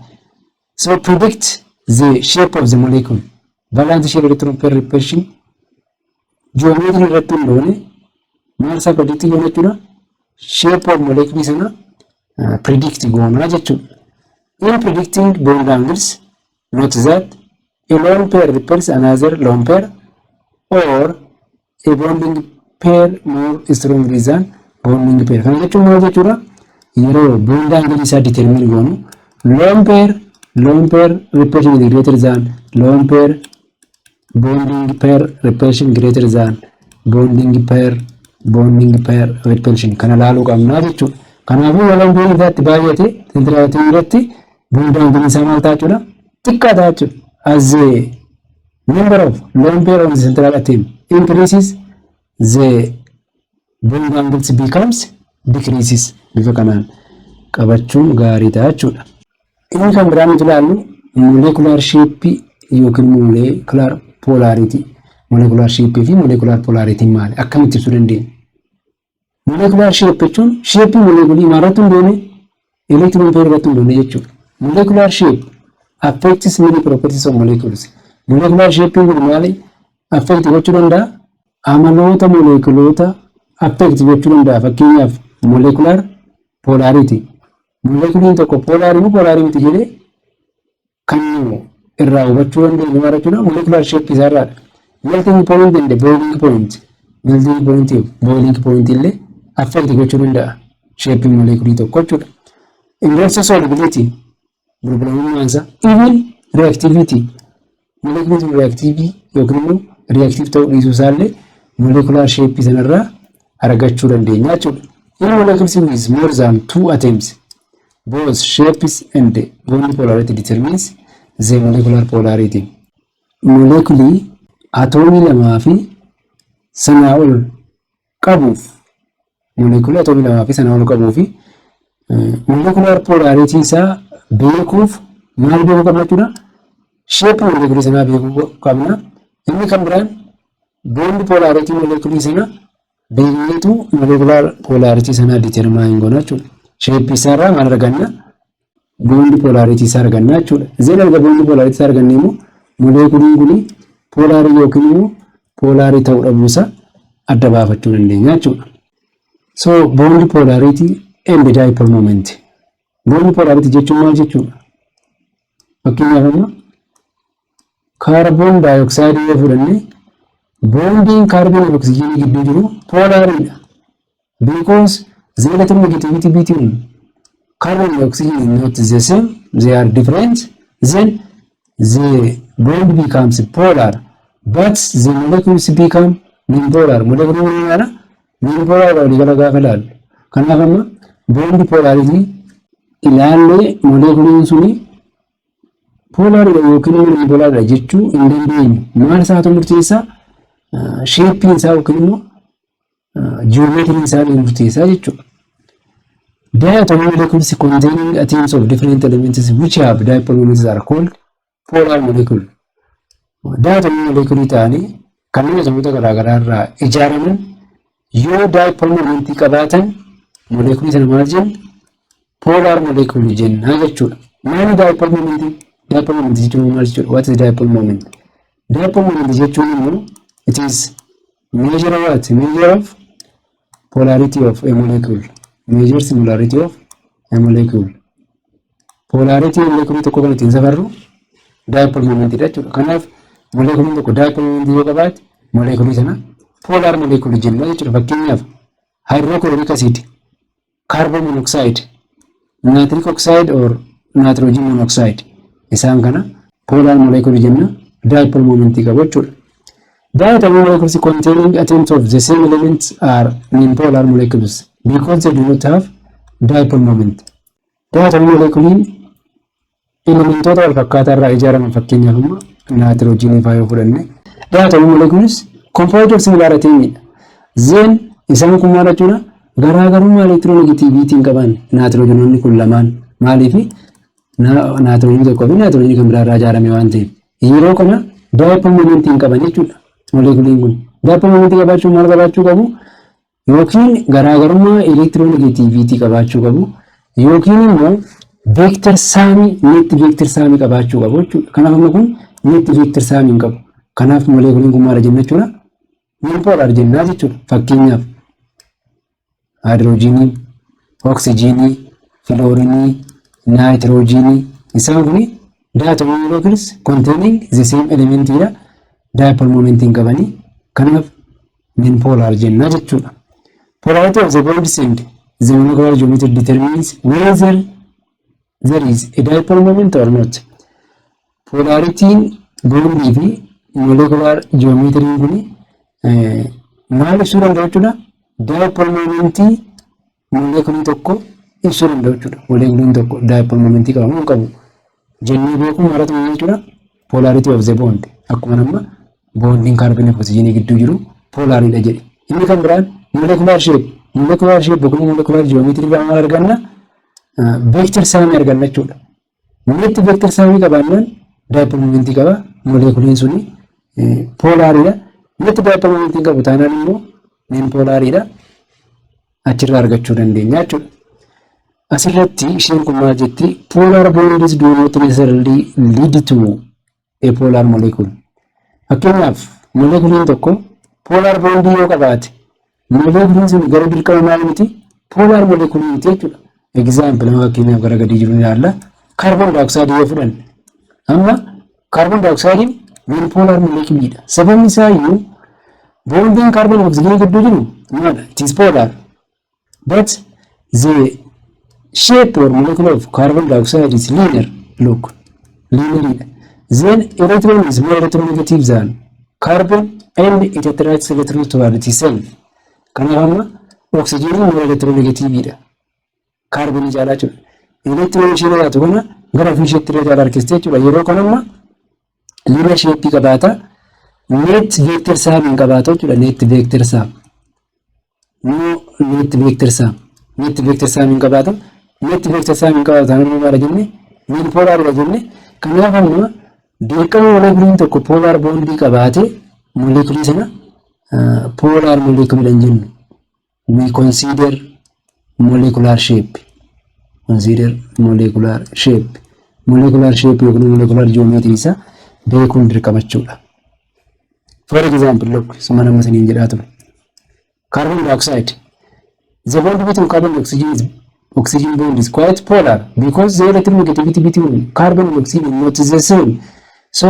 So predict the shape of the molecule. Valence shell electron pair repulsion geometry irratti hundoone maal isaa predict goona jechuudha? Shape of molecule sana predict goona jechuudha. In predicting bond angles, note that a lone pair repels another lone pair or a bonding pair more strongly than bonding pair. Kana jechuun maal jechuudha? Yeroo bond angle isaa determine goonu, lone pair repulsion is greater than lone pair, bonding pair repulsion greater than bonding pair, bonding pair repulsion kana laaluu qabnaa jechuudha. Kanaafuu lone pair isaatti baay'ate central atom irratti bond angle isaa maal ta'a jechuudha? Xiqqaa ta'a jechuudha. As the number of lone pair on the central atom increases, the bond angles becomes decreases. Bifa kanaan qabachuun gaarii ta'a jechuudha. Inni kan biraan nuti ilaallu molecular shape yookiin molecular polarity. Molecular shape fi molecular polarity maali? Akkamitti ibsuu dandeenya? Molecular shape jechuun shape molekulii maalirratti hundoone? Electron pair irratti hundoone jechuudha. Molecular shape affects many properties of molecules. Molecular shape kun maali? Affect gochuu danda'a? Amaloota molekuloota affect gochuu danda'a. Fakkeenyaaf, molecular polarity. Molekuliin tokko polarii moo polarii miti jedhee kan nu irraa hubachuu dandeenyu maal jechuudha? Molecular shape isaarraadha. Melting point and boiling point. Melting point fi boiling point illee affect gochuu danda'a shape molekulii tokko jechuudha. Inverse solubility, bulbulamummaan isaa, even reactivity, molekuliin sun reactive yookiin immoo reactive ta'uu dhiisuu isaallee molecular shape sanarraa argachuu dandeenya jechuudha. In molecules with more than two atoms, both shapes and bond polarity determines the molecular polarity. Molekulii atoomii lamaa fi sanaa ol qabuuf, molekulii atoomii lamaa fi sanaa ol qabuu fi molecular polarity isaa beekuuf maal beekuu qabna jechuudha? Shape molekulii sanaa beekuu qabna. Inni kan biraan bond polarity molekulii sana beekneetu molecular polarity sanaa determine goona jechuudha. Shape isaarraa maal arganna? Bond polarity isaa arganna jechuudha. Then erga bond polarity isaa arganne immoo molekuliin kun polarii yookiin immoo polarii ta'uu dhabuusaa adda baafachuu dandeenya jechuudha. So bond polarity and dipole moment. Bond polarity jechuun maal jechuudha? Fakkeenyaaf, amma carbon dioxide yoo fudhanne, bondiin kaarboon fi oksijiinii gidduu jiru polariidha. Because the electronegativity between carbon and oxygen is not the same, they are different, then the bond becomes polar, but the molecules become non-polar. Molecules maala? Non-polar walii gala gaafa ilaallu. Kanaaf amma bond polarity ilaallee molekuliin suni polariidha yookiin immoo non-polariidha jechuu hin dandeenyu. Maal isaatu murteessaa? Shapeiin isaa yookiin immoo ji'oomeetiriin isaa ni murteessaa jechuudha. Diatomic molecules containing atoms of different elements which have dipole moments are called polar molecule. Diatomic molecule ta'anii kanneen atomoota garaagaraa irraa ijaaraman yoo dipole momentii qabaatan, molekulii sana maal jenna? Polar molecule jenna jechuudha. Maali dipole momentii? Dipole momentii jechuun maal jechuudha? What is dipole moment? Dipole moment jechuun immoo it is measure of what? Measure of polarity of a molecule. Measures polarity of a molecule. Polarity molekulii tokko kan ittiin safarru dipole momentidha jechuudha. Kanaaf molekuliin tokko dipole momentii yoo qabaate, molekulii sana polar molecule jenna jechuudha. Fakkeenyaaf, hydrochloric acid, carbon monoxide, nitric oxide or nitrogen monoxide, isaan kana polar molecule jenna, dipole momentii qabu jechuudha. Diatomic molecules containing atoms of the same elements are nonpolar molecules because they do not have dipole moment. Diatomic moleculiin elementoota wal fakkaataa irraa ijaaraman, fakkeenyaaf immoo naatiroojiinii fa'aa yoo fudhanne, diatomic molecules composed of similar atomidha. Then isaan kun maal jechuudha? Garaagarummaa electronegativityn qaban naatiroojinoonni kun lamaan. Maaliif? Naatiroojiinii tokkoo fi naatiroojiinii kan biraa irraa ijaarame waan ta'eef. Yeroo kana dipole momentii hin qaban jechuudha moleekuliin kun. Dipole momentii qabaachuun maal qabaachuu qabu? Yookiin garaagarummaa electronegativity qabaachuu qabu, yookiin immoo vector sumii, net vector sumii qabaachuu qabu jechuudha. Kanaaf amma kun net vector sumii hin qabu. Kanaaf moleekuliin kun maal jenna jechuudha? Non-polar jennaa jechuudha. Fakkeenyaaf haayidroojiinii, oksijiinii, filoorinii, naayitiroojiinii, isaan kun diatomic molecules containing the same element dha. Dipole moment hin qabanii. Kanaaf non-polar jennaa jechuudha. Polarity of the bonds and the molecular geometry determines whether there is a dipole moment or not. Polarityn bondii fi molecular geometryn kun maal ibsuu danda'u jechuudha? Dipole momentii molekulii tokko ibsuu danda'u jechuudha. Moleekuliin tokko dipole momentii qaba moo hin qabu jennee beekuun maaltu jechuudha? Polarity of the bond. Akkuma nama bondiin kaarboonii fi oksijiinii gidduu jiru polariidha jedhe. Inni kan biraan molecular shape. Molecular shape yookiin molecular geometry irraa maal arganna? Vector sumii arganna jechuudha. Net vector sumii qabaannaan dipole momentii qaba. Moleekuliin suni polariidha. Net dipole momentii qabu taanaan immoo non polariidha. Achirraa argachuu dandeenya jechuudha. Asirratti isheen kun maal jetti? Polar bonds do not necessarily lead to a polar molecule. Fakkeenyaaf moleekuliin tokko polar bondii yoo qabaate, moleekuliin sun gara dirqama maal miti? Polar molekulii miti jechuudha. Example, fakkeenyaaf gara gadii jiru ilaalla. Carbon dioxide yoo fudhanne, amma carbon dioxide non polar moleculiidha. Sababni isaa iyyuu bondiin kaarboon oksijiinii gidduu jiru maadha? It is polar. But the shape or molecule of carbon dioxide is linear. Look, linear. Then electron is more electronegative than carbon and it attracts electrons toward itself. Kanaaf amma oksijiiniin more electronegative kaarboonii caalaa jechuudha. Electron ishee jiraatu kana gara ofii isheetti irra caalaa harkistee jechuudha. Yeroo kana amma linear shape qabaata. Net vector sum hin qabaatu jechuudha. Net vector sum. No net vector sum. Net vector sum hin qabaatu. Net vector sum hin qabaatu taanaan immoo maal jenne? Non polaridha jenne. Kanaaf amma dirqama moleekuliin tokko polar bondii qabaate moleekulii sana polar molecular hin jennu. We consider molecular shape. Consider molecular shape. Molecular shape yookiin molecular geometry isaa beekuun dirqama jechuudha. For example, look, suma nama saniin jedhaa ture. Carbon dioxide. The bond between carbon and oxygen is oxygen bond is quite polar because the electronegativity between carbon and oxygen is not the same. So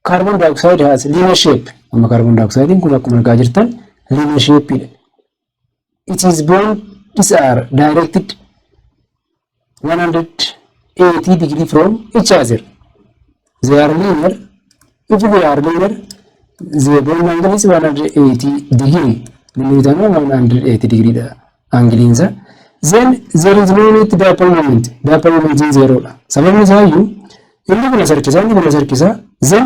carbon dioxide has linear shape. Amma carbon dioxide kun akkuma argaa jirtan linear shape dha. It is bonds are directed 180 degree from each other. They are linear. If they are linear, the bond angle is 180 degree. Linear 180 degree dha angle isaa. Then there is no net dipole moment. Dipole moment is zero dha. Sababni isaa iyyuu inni kun as harkisa, inni kun as harkisa. Then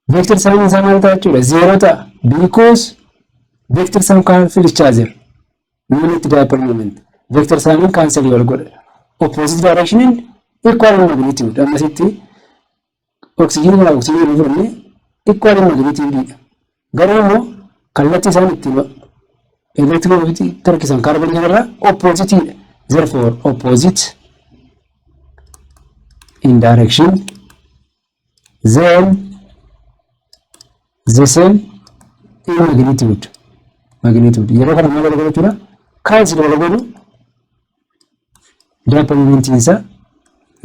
vector sum isaa maal ta'a jechuudha? Zero ta'a. Because vector sum cancel each other. No net dipole moment. Vector sum cancel wal godha. Opposite direction and equal in magnitude. Ammasitti oksijiinii kana oksijiinii fudhanne equal in magnitude dha. Garuu immoo kallattii isaan ittiin electron harkisan kaarboonii kanarraa opposite dha. Therefore opposite in direction, then the same in magnitude. Magnitude. Yeroo kana maal godhu jechuudha? Cancel wal godhu, dipole momentiin isaa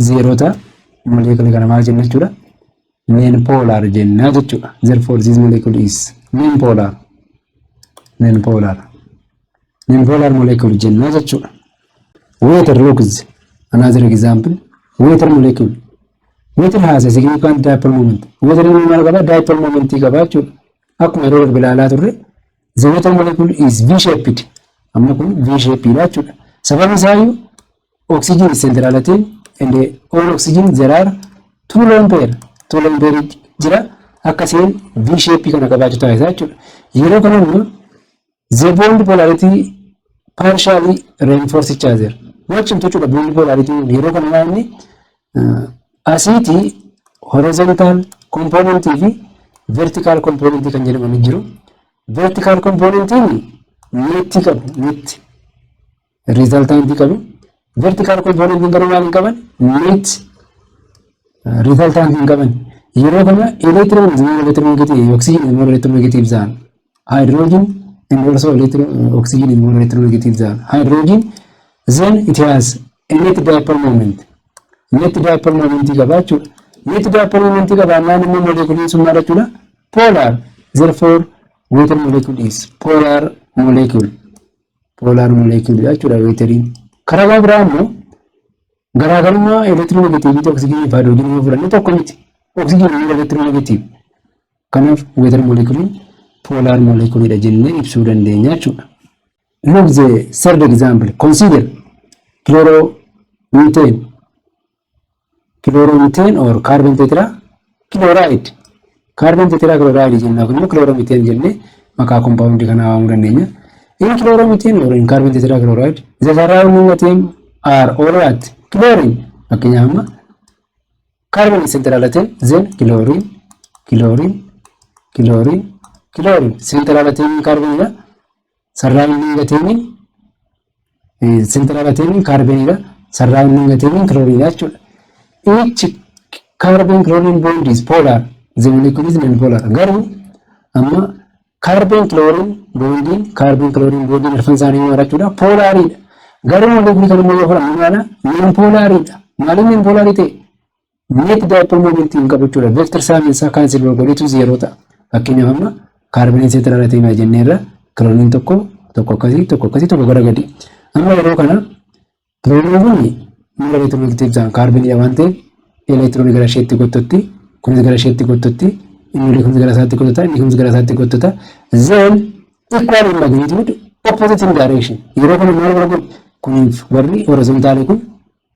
zero ta'a. Moleekuli kana maal jenna jechuudha? Non polar jenna jechuudha. Therefore this molecule is non polar. Non polar. Non polar molecule jenna jechuudha. Water looks another example. Water molecule. Water has a significant dipole moment. Water inni maal qaba? Dipole momentii qaba jechuudha. Akkuma yeroo darbe ilaalaa turre, the water molecule is V-shaped. Amma kun V-shaped dha jechuudha. Sababni isaayyuu oxygen is central atom and all oxygen there are two lone pair. Two lone pair jira, akka isheen V-shape kana qabaachuu taasisa jechuudha. Yeroo kana immoo the bond polarity partially reinforce each other. Wacimtu jechuudha bond polarity. Yeroo kana maal inni asiiti horizontal component fi vertical component kan jedhaman jiru. Vertical componentiin netti qabu, net resultant qabu. Vertical componentiin garuu maal hin qaban? Net resultant hin qaban. Yeroo kana electron is more electronegative, oxygen is more electronegative than hydrogen, and also electron, oxygen is more electronegative than hydrogen. Then it has a net dipole moment. Net dipole moment qaba jechuudha. Net dipole moment qabaannaan immoo moleculiin sun maal jechuudha? Polar. Therefore, water molecule is polar molecule. Polar molecule jechuudha wateriin. Karaa biraa immoo garaagarummaa electronegativity oxygenii fi hydrogenii yoo fudhanne tokko miti. Oxygen more electronegative. Kanaaf water molecule polar molecule dha jennee ibsuu dandeenya jechuudha. Look the third example. Consider chloromethane. Chloromethane or carbon tetrachloride. Carbon tetrachloride jenna, kun immoo chloromethane jennee maqaa compound kanaa waamuu dandeenya. In chloromethane or in carbon tetrachloride, the surrounding atom are all what? Chlorine. Fakkeenyaaf amma carbon is central atom, then chlorine, chlorine, chlorine, chlorine. Central atom carbonidha. Surrounding atom, central atom carbonidha. Surrounding atom chlorine jechuudha. Each carbon chlorine bond is polar. The molecule is non-polar. Garuu amma carbon chlorine bondiin, carbon chlorine bondiin arfan isaanii maal jechuudha? Polariidha. Garuu molecule kan immoo yoo fudhannu maala? Non polariidha. Maaliif non polarii ta'e? Net dipole moment hin qabu jechuudha. Vector sum isaa cancel wal godhetu zero ta'a. Fakkeenyaaf amma carboniin central atom jenneerra, chlorine tokko tokko akkasii, tokko akkasii, tokko gara gadi. Amma yeroo kana chlorine kun more electronegative ta'an carboniidha waan ta'eef elektiroonii gara isheetti gottotti, kunis gara isheetti gottotti, inni kunis gara isaatti gottota, inni kunis gara isaatti gottota. Then equal in magnitude, opposite in direction. Yeroo kana maal wal godhu? Kuniif warri horizontalii kun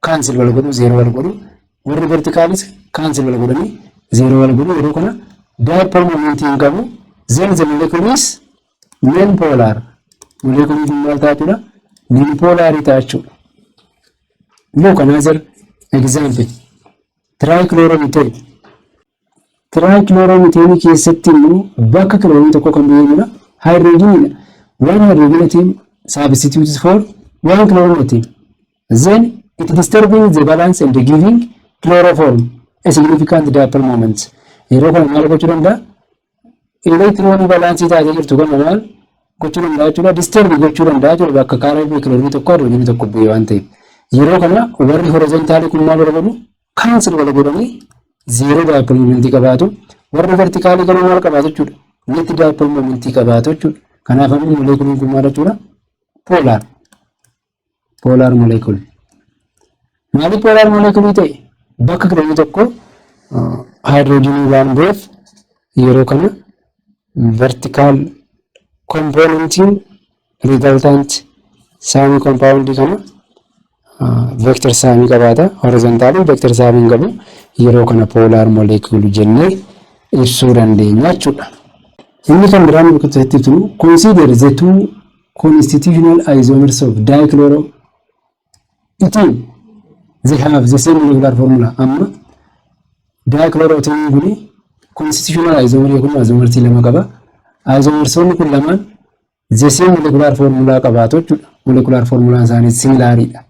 cancel wal godhu, zero wal godhu. Warri verticalis cancel wal godhanii zero wal godhu. Yeroo kana dipole moment hin qabu. Then the molecule is non polar. Molecule kun maal ta'a jechuudha? Non polar ta'a jechuudha. Look another example. Trichloromethane. Trichloromethane keessatti immoo bakka chlorine tokko kan beeknudha. Hydrogeniidha. One hydrogen atom substitutes for one chlorine atom. Then it disturbing the balance and giving chloroform a significant dipole moment. Yeroo kana maal gochuu danda'a? Elektiroonii balancii taatee jirtu kana maal gochuu danda'a jechuudha? Disturb gochuu danda'a jechuudha, bakka karaa chlorine tokko hydrogenii tokko bu'ee waan ta'eef. Yeroo kana warri horizontalii kun maal godhu? Cancel wal godhanii zero dipole momentii qabaatu. Warri verticalii garuu maal qabaatu jechuudha? Net dipole momentii qabaatu jechuudha. Kanaaf ammoo moleculiin kun maal jechuudha? Polar. Polar molecule. Maaliif polar moleculii ta'e? Bakka chlorine tokko hydrogenii waan bu'eef yeroo kana vertical componentiin resultant sumii compoundii kana vector sumii qabaata. Horizontaliin vector sumii hin qabu. Yeroo kana polar molecule jennee ibsuu dandeenya jechuudha. Inni kan biraan bakka itti ibsinu, consider the two constitutional isomers of dichloroethene. They have the same molecular formula. Amma dichloroethene kuni constitutional isomer yookiin isomersii lama qaba. Isomersoonni kun lamaan the same molecular formula qabaatu jechuudha. Molecular formula isaanii similaridha.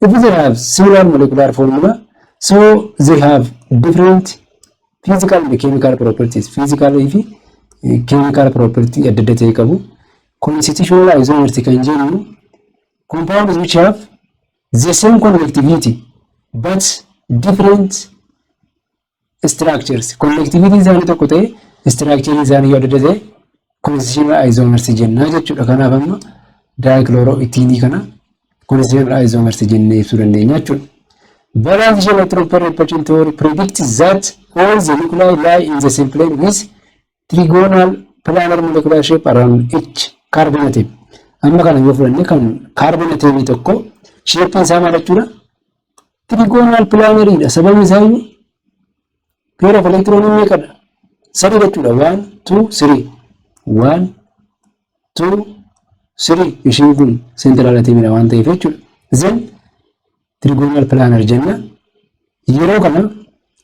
If they have similar molecular formula, so they have different physical and chemical properties. Physical fi chemical property adda adda ta'e qabu. Constitutional isomers kan jennu compounds which have the same connectivity but different structures. Connectivity isaanii tokko ta'e, structure isaanii yoo adda adda ta'e constitutional isomers jenna jechuudha. Kanaaf amma dichloroethene kana constitutional isomers jennee ibsuu dandeenya jechuudha. Valence electron pair repulsion theory predicts that all the nuclei lie in the same plane with trigonal Planar molecular shape around each carbon atom. Amma kana yoo fudhanne, kan carbon atomii tokko shapeiin isaa maal jechuudha? Trigonal planariidha. Sababni isaa iyyuu pair of electron meeqadha? Sadi jechuudha. One, two, three. One, two, three. Ishiin kun central atomiidha waan ta'eef jechuudha. Then trigonal planar jenna. Yeroo kana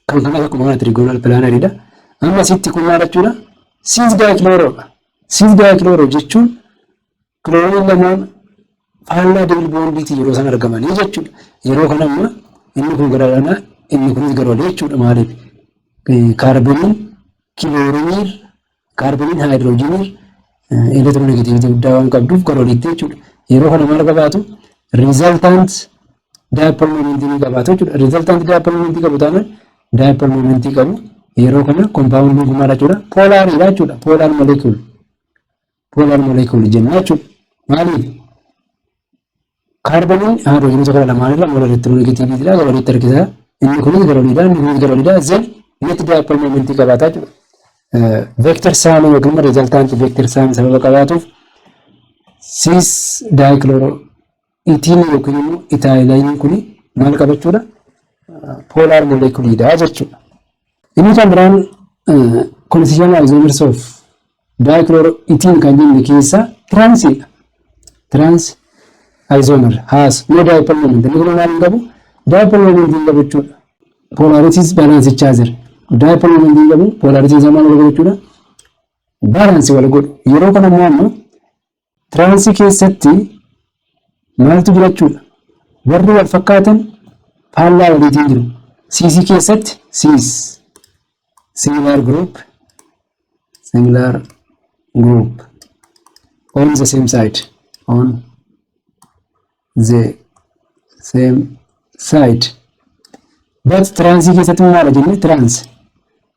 kan kanas akkuma kana trigonal planariidha. Amma asitti kun maal jechuudha? Cis dichlorodha. Cis dichloro jechuun kilooriin lamaan faallaa double bondiitii yeroo isaan argamanii jechuudha. Yeroo kana amma inni kun gara kanaa, inni kunis gara olii jechuudha. Maaliif? Kaarboniin kilooriinii, kaarboniin haayidroojinii electronegativity guddaa waan qabduuf gara oliitti jechuudha. Yeroo kana maal qabaatu? Resultant dipole momentii ni qabaatu jechuudha. Resultant dipole momentii qabu taanaan dipole momentii qabu. Yeroo kana compoundiin kun maal jechuudha? Polariidha jechuudha. Polar molecule. Polar molecule jenna jechuudha. Maaliif? Kaarboniin haayidroojinii kana lamaanirra more electronegativitydha, gara oliitti harkisa. Inni kunis gara oliidha, inni kunis gara oliidha. Then net dipole momentii qabaata jechuudha. Vector sumii yookiin immoo resultant vector sumii sababa qabaatuuf cis dichloro ethene yookiin immoo ethylene kun maal qabachuudha? Polar moleculeiidha jechuudha. Inni kan biraan constitutional isomers of dichloro ethene kan jenne keessa transiidha. Trans isomer has no dipole moment. Inni kun maal hin qabu? Dipole moment hin qabu jechuudha. Polarities balance each other. Dipole moment hin qabu. Polarity isaa maal godhu jechuudha? Balance wal godhu. Yeroo kana immoo amma transii keessatti maaltu jira jechuudha? Warri wal fakkaatan faallaa waliitiin jiru. Cisii keessatti cis similar group on the same side, on the same side. But transii keessatti maal jenne? Trans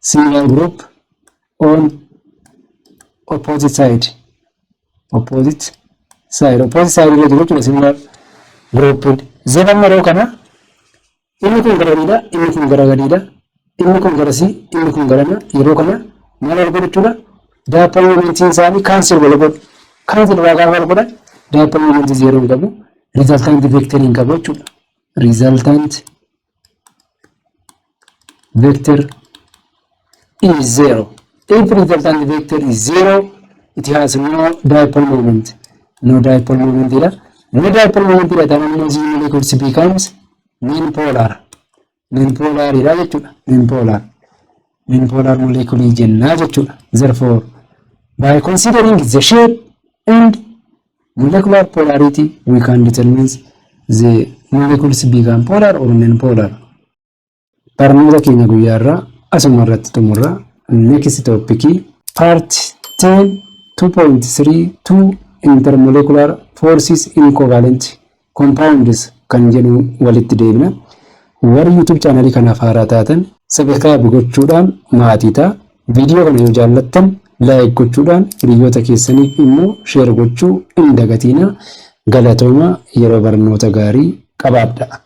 similar group on opposite side, opposite side, opposite side irra jiru jechuudha similar group. Then amma yeroo kana inni kun gara gadiidha, inni kun gara gadiidha, inni kun garasii, inni kun garana. Yeroo kana maal wal godhu jechuudha? Dipole momentiin isaanii cancel wal godhu. Cancel waa gaafa wal godhan dipole momentii zero hin qabu, resultant vector hin qabu jechuudha. Resultant vector is zero. If resultant vector is zero, it has no dipole moment. No dipole moment dha. No dipole moment dha taanaan immoo these molecules becomes non-polar. Non-polar dha jechuudha. Non-polar. Non-polar molecule jennaa jechuudha. Therefore, by considering the shape and molecular polarity, we can determine the molecules become polar or non-polar. Barnoota keenya guyyaa irraa asuma irratti xumurra. Next topic, part 10 2.32, intermolecular forces in covalent compounds kan jedhu walitti deebina. Warri YouTube channelii kanaaf haaraa taatan subscribe gochuudhaan maatii ta'a. Viidiyoo kana yoo jaallattan like gochuudhaan, hiriyoota keessaniif immoo share gochuu hin dagatinaa. Galatooma, yeroo barnoota gaarii qabaadha.